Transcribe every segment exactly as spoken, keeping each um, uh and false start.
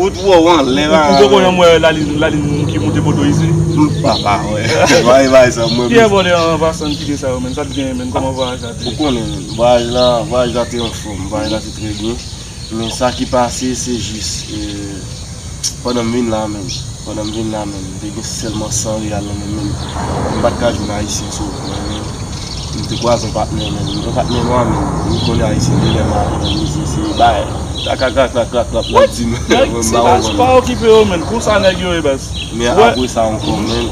wout wè w anlè la. Ou poko janm wè lalin, lalin ki moute poto isi? M pa, pa wè. Bay, bay, sa mwen. Pierre Baudouin, an pasan, kite sa yo, menn. Sa t gen, menn? Kòman vwayaj la te ye? Ou konnen, menn, vwayaj la, vwayaj la te anfòm, vwayaj la te trè byen. Men sa ki pase, se jis, eh, pandan m vin la menm, pandan m vin la menm, m te gen sèlman san reyal nan men m menm. M pa t ka jwenn ayisyen sou wout mwen menm. M te kwaze yon patnè menm, yon patnè nwa menm. M konnen ayisyen genlè mal nan mizye, se bay, klak, klak, klak, klak, klak, l ap di m, mwen m pa konprann. Pa okipe yo menm, konsa nèg yo ye baz. Men apre sa ankò menm,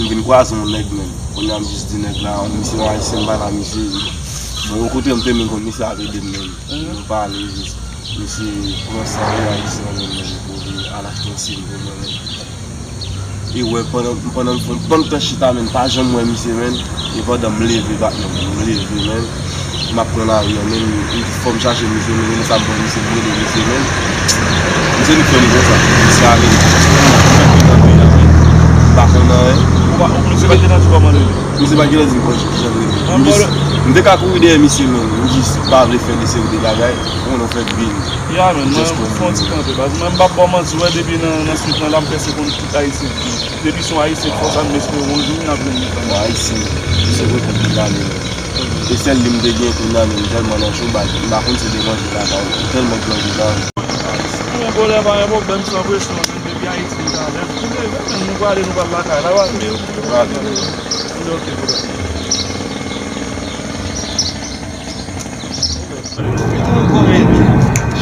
m vin kwaze yon nèg menm. Kounye a m jis di nèg la, yon misye yon ayisyen, m pale a misye. Bon, yon kote m te menm konn misye ap ede m menm. Nou pale jis. Misye pran san reyal ayisyen an menm, menm, pou li al achte yon sim pou mwen menm. E wè, pandan, pandan m fè yon bann tan chita, menm, pa janm wè misye, menm. E pandan m leve, patnè, m leve, menm. M ap pran lari an, menm, m di fò m chache misye, menm, e sa m pran misye, m rele misye, menm. Misye vin fè m konsa, misye ale. M pa konn anyen. Misye pa gen nan di kòman li ye. Misye pa gen nan di m konn kijan l rele. M jis, m te ka kouri dèyè misye, menm. M jis pa vle fè de seri de bagay. Ou konnen w fè bil. Ya, menn, mwen fè yon ti kanpe, baz. Mwen, m p ap ba w manti, wè, depi nan, nan swit lan, la, m prèske konn tout ayisyen. Depi se yon ayisyen k fè w sa, m espere yon jou, n ap jwenn li kanmenm. Bon, ayisyen, se rekonn li la, menn. E sèl li m te gen kounye a, menn, tèlman nan cho, baz. M pa konn si se te manje lakay, tèlman k manje la. Mwen, volè pa gen pwoblèm, san presyon, menn, depi Ayiti, li ka lèv. Tou leve, menn, nou prale, nou pral lakay la, baz. Ok, ok, bro.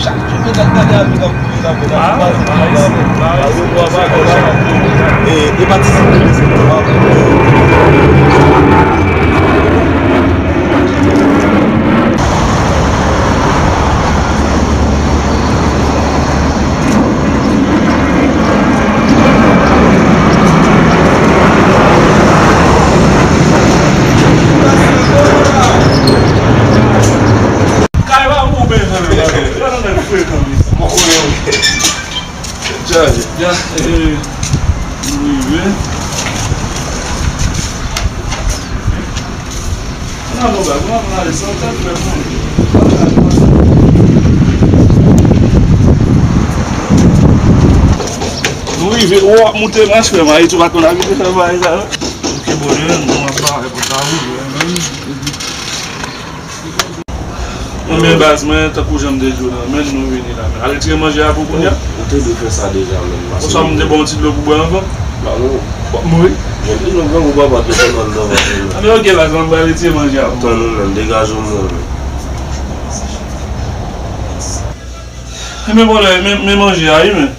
Chak jou mwen t ap gade avèk ap goumen la, mwen t ap kwaze mwen la. E, e patisipe nan se mwen. Kay pa pou ben nan men bagay. Gade nèg frekan, mesye. Mwen konnen wi. Chaje. Ya, eh, nou rive. Nan bon bagay, mwen ale san tèt frè mwen. Nou rive, ou ap moute mach frè mwen, Ayiti ou pa konn abite fè bagay sa yo. Ok, bon, nou ap bare pou sa, wi, menm. Mwen, men baz mwen, tankou jan m te di w nan, men nou vini la, men al retire manje a pou kounye a. Ou te dwe fè sa deja, men. Oswa m te ba w yon ti dlo pou bwè anvan? Ba nou. W ap mouri. Men dlo, granmoun papa, dlo konn nan vant ou, men. Anben, ok, baz mwen, m pral retire manje a pou ou. Tann ou menm, degaje w, mwen. Enben, bon, men, men manje a, wi, men.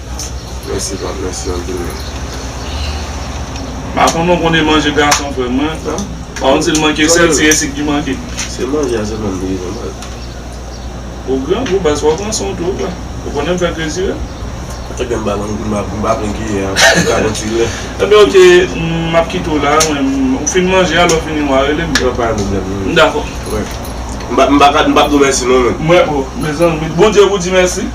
Mèsi, pap, mèsi anpil, men. Pa konn non konnen manje gason, frè mwen. Pa konn si l manke sèl, si e sik ki manke. Se manje a sèlman m bezwen, baz. Ou grangou, baz, fò w pran swen w tou, baz. Ou konnen m fèk retire. Fèk m pa, m pa, m pa pran kiyè a, m ka kontinye. Enben, ok, m ap kite w la, mwen, ou fin manje a, lè w fini, w a rele m. Pa gen pwoblèm, non. Dakò. Wi. M pa, m pa ka, m p ap di w mèsi, non, men. Mwen, o, mezanmi, Bondye pou di mèsi.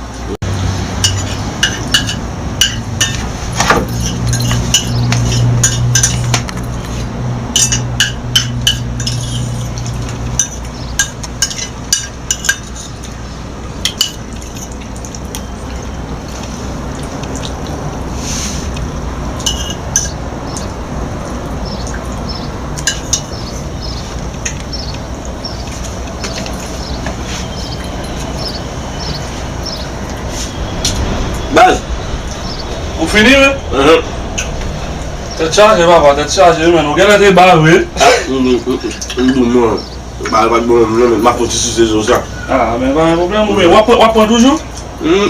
Fini, men? Tèt chaje, papa, tèt chaje, men. Ou genlè te bare. M di w, mwen, bagay pa t bon, non, men m ap fè yon ti souse sou sa. Ah, men pa gen pwoblèm, ou, men w ap pran, w ap pran toujou?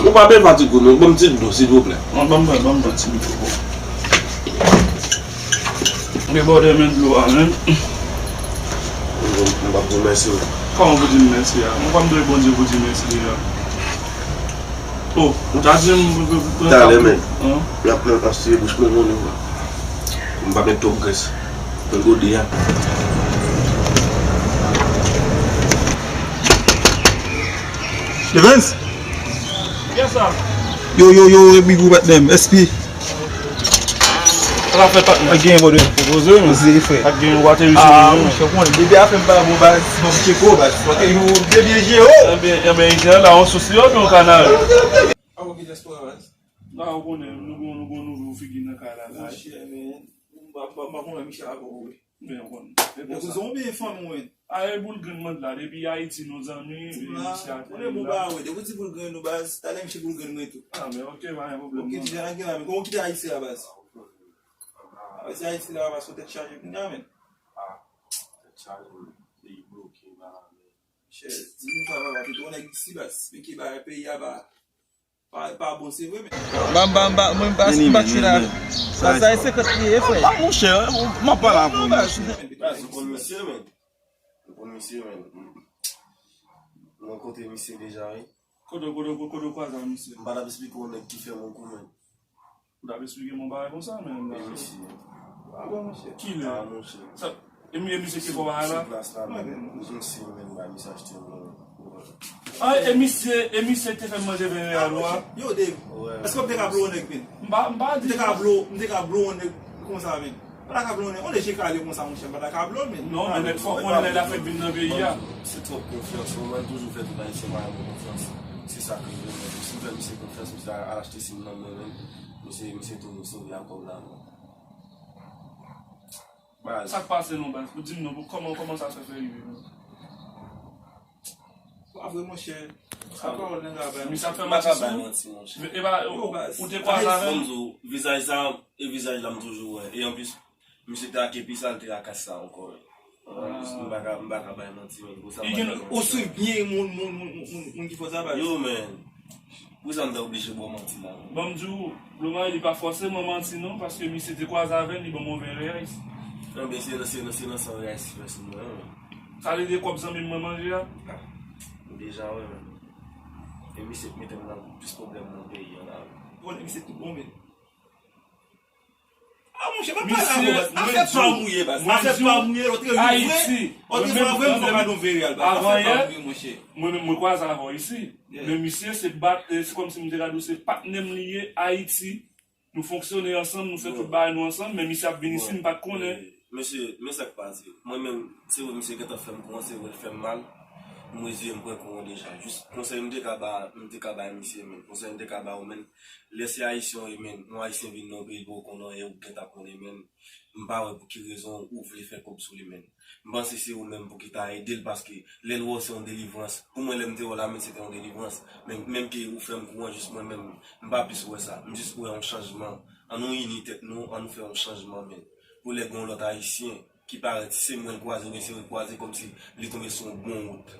Ou pa bezwen fatige w, non. Ban m ti dlo, silvouplè. Ban m pran, ban m pran ti dlo. Debòde men dlo a, men. M p ap di w mèsi, non. Kòman pou di m mèsi a? Mwen pa m dwe Bondye pou di mèsi deja. Oh, ou ta di m. Talè, men. An? Y ap nan anstire bouch mwen, mwen, mwen. M pa met twòp grès. Nan gode a. Evans? Yes, sir. Yo, yo, yo, e big ou patnè m. S P. Sa la fè patnè? Ak gen bòdè. Poze, men. Poze, frè. Ak gen wate misye. Ah, monchè, ou konnen, depi afè m pa bon, baz, fò m tcheke w, baz. Fò ke yo byen byen jere w. Ebyen, ebyen, Ijè la, on sou sirop, yon kanal. Ah, ok, diaspora, baz. La, ou konnen, nou gon, nou gon nouvo figi nan kay la, la. Monchè, men, m pa, m pa, m pa konnen misye avè w, wi. Men, ou konnen. E pou sa. Ou kouzin oubyen fanmi w, men? A, e boul grenn mwen la, depi Ayiti, nou zanmi, e misye atè la. Konnen bon ba, wi, depi w di boul grenn nou, baz, talè misye boul grenn mwen tou. Ah, men ok, pa gen pwoblèm, non. Ok, ti jan ak gen la, men kòman w kite Ayiti la, baz? Ah, se Ayiti la, baz, sou tèt chaje, kounye a, men. Ah, tèt chaje, men. Peyi bloke, ba, men. Chè, di nou sa, papa, tout yon nèg isi, baz. Men ki bagay peyi a, ba. Pa, pa bon, se vre, men. Ban m, ban m, ban m, mwen, m pa, m pa chita. Sa, sa e senkant li ye, frè. Ah, monchè, m ap pale avè w. Baz, ou konn misye, men. Ou konn misye, men. Mwen kote misye deja, wi. Kote, kote, kote, kote w kwaze ak misye? M pa t ap esplike w nèg ki fè m yon kou, men. Ou t ap esplike m yon bagay konsa, men. E misye. Ah bon, monchè. Kilè? Ah, monchè. Sa, E mi-, e misye ki fè bagay la? Sou plas la, men. Misye, men, bay misye achte yon. Ah, e misye, e misye ki te fè m manje ven reyal ou a? Yo, Dave. Èske w te ka blow nèg, men? M pa, m pa di. M te ka blow, m te ka blow nèg konsa, men. M pa ta ka blow nèg. On nèg je kale konsa, monchè, m pa ta ka blow, men. Non, men nèg fò konnen lè l ap fèk vin nan peyi a. Se twòp konfyans, mwen, mwen toujou fè tout ayisyen pa yon konfyans. Se sa k rive, men. Si m fè misye konfyans, misye al achte sim nan mwen, men. Misye, misye tou sove ak kòb la, men. Baz. Sa k pase non, baz? Ou di m non, pou kòman, kòman sa fè fè rive non? Pa vre, monchè. Sa pawòl nèg la bay. Misye ap fè manti sou ou? M pa ka bay manti, monchè. E pa, ou, ou te kwaze avè l? Ban m di w, vizaj sa, e vizaj la m toujou wè. E anplis, misye te ak epi sa, l te ak kas sa ankò. Anplis, m pa ka, m pa ka bay manti, men. Pou sa, m pa ka bay manti. Ou swiv byen moun, moun, moun, moun, moun ki fè sa, baz? Yo, men. Poukisa m ta oblije ba w manti la menm? Ban m di w, Blomay, li pa fòseman manti non, paske misye te kwaze avè l, li ban m yon vè reyès. Enben, se nan, se nan, se nan san reyès li fè sou mwen an, men. Sa vle di kòb zanmi m mwen manje a? Ah, m deja wè, men. E misye k mete m nan plis pwoblèm nan peyi an la, wi. Bon, misye tout bon, men. Ah, monchè, pa pale avè w, baz. Afè pa w mouye, baz. Afè pa w mouye, lòt te vre. Lòt te vre, vre, m fò gade yon vè reyèl, baz. Afè pa w mouye, monchè. Mwen menm, mwen kwaze avè w isi. Men misye, se bat, eh, se kòmsi m te ka di w, se patnè m li ye, Ayiti. Nou fonksyone ansanm, nou fè tout bagay nou ansanm, men misye ap vin isi, m pa t konnen. Mesye, men sa k pase. Mwen menm, se vre misye gentan fè m kou an, se vre l fè m mal. M reziye m pran kou an deja. Jis konsèy m te ka ba, m te ka bay misye, men. Konsèy m te ka ba ou, men. Lè se Ayisyen w ye, men, yon Ayisyen vin nan yon peyi l poko konn anyen, ou gentan konnen, men, m pa wè pou ki rezon ou vle fè kòb sou li, men. M panse se ou menm pou ki ta ede l, paske lè l wè w se yon delivrans. Pou mwen, lè m te wè w la, men, se te yon delivrans. Men, menm ke ou fè m kou an, jis mwen menm, m pa plis wè sa. M jis wè yon chanjman. Ann nou ini tèt nou, ann nou fè yon chanjman, men. Pou lè gen yon lòt Ayisyen, ki parèt, si se mwen l kwaze, oubyen se yo l kwaze, kòmsi li tonbe sou yon bon wout.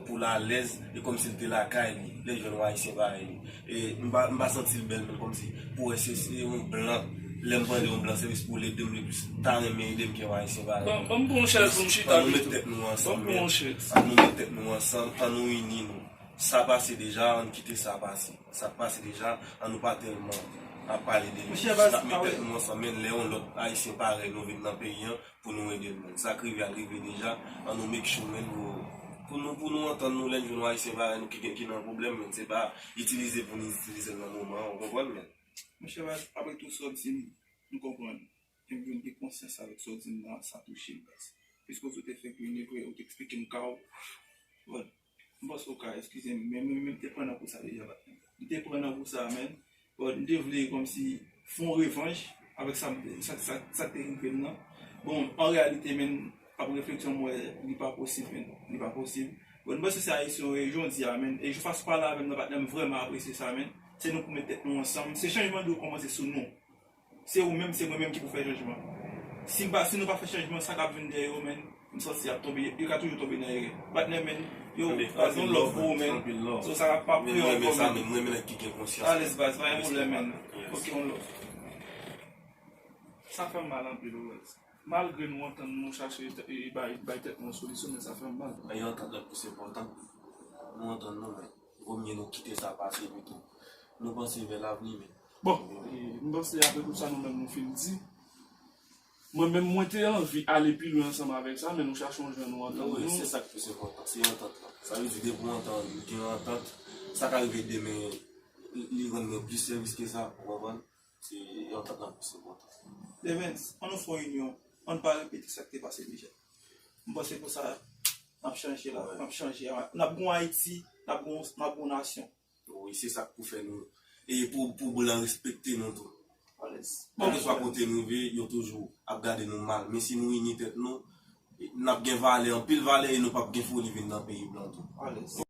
Pou l alèz, e kòmsi l te lakay li, lè l jwenn yon Ayisyen parèy li. E m pa, m pa santi l bèl, men kòmsi pou wè se, se yon blan, lè m pran yon blan, se jis pou l ede m, li plis ta renmen ede m ke yon Ayisyen parèy li. Ban, ban m pran yon chèz pou m chita pito. Ann nou met tèt nou ansanm, men. Ban m pran yon chèz. Ann nou met tèt nou ansanm, ann nou ini nou. Sa pase deja, ann kite sa pase. Sa k pase deja, ann nou pa tèlman ap pale de li. Jis n ap met tèt nou ansanm, men lè yon lòt Ayisyen parèy nou vin nan peyi an, pou nou ede l, men. Sa k rive a rive deja, ann nou make sure, men, pou, pou nou, pou nou antann nou, lè n jwenn yon Ayisyen parèy nou ki gen, ki nan pwoblèm, men, se pa itilize pou nou itilize l nan moman an, ou konprann, men. Monchè, baz, apre tou sa w di m, m konprann. Epi m gen konsyans avèk sa w di m nan, sa touche m, baz. Piske w sot te fè ke m vre, ou te eksplike m ka w. Bon, m panse w ka eskize m, men mwen menm m te pran nan kou sa deja, patnè. M te pran nan kou sa, men. Bon, m te vle kòmsi fè yon revanj avèk sa, sa, sa, sa k te rive m nan. Bon, an reyalite, men, ap refleksyon m wè, li pa posib, men. Li pa posib. Bon, m panse se Ayisyen w ye, jan w di a, men. E jan fason w pale avè m nan, patnè, m vrèman apresye sa, men. Se nou pou met tèt nou ansanm. Se chanjman dwe kòmanse sou nou. Se ou menm, se mwen menm ki pou fè chanjman. Si, ba, si nou pa fè chanjman, sa k ap vin dèyè yo, menn, m santi y ap tonbe, yo ka toujou tonbe nan erè. Patnè, menn, yo, baz, yon love pou ou, menn. So, sa pa pou yo ankò, menn. Alèz, baz, pa gen pwoblèm, menn. Ok, yon love. Sa fè m mal anpil, wi, baz. Malgre nou antann nou, nou chache e, e, bay, bay tèt nou yon solisyon, men sa fè m mal. Yon antant la plis enpòtan. Nou antann nou, men vomye nou kite sa pase pito. Nou panse vè lavni, men. Bon, e, m panse apre tout sa nou menm nou fin di. Mwen menm, mwen te anvi ale pi lwen ansanm avèk sa, men nou chache yon jan nou antann nou. Wi, se sa k plis enpòtan, se antant la. Sa vle di, depi w antann, nou gen yon antant, sa ka rive demen, li, li rann mwen plis sèvis ke sa, ou konprann? Se yon antant la plis enpòtan. Devens, ann nou fè yon inyon, ann pa repete sa k te pase deja. M panse konsa, n ap chanje la, n ap chanje, n ap gon Ayiti, n ap gon, n ap gon nasyon. Wi, se sa k pou fè nou, e pou, pou blan respekte nou tou. Alèz. Kèlkeswa kote nou rive, yo toujou ap gade nou mal. Men si nou ini tèt nou, n ap gen valè, anpil valè, e nou p ap gen foli vin nan peyi blan tou. Alèz.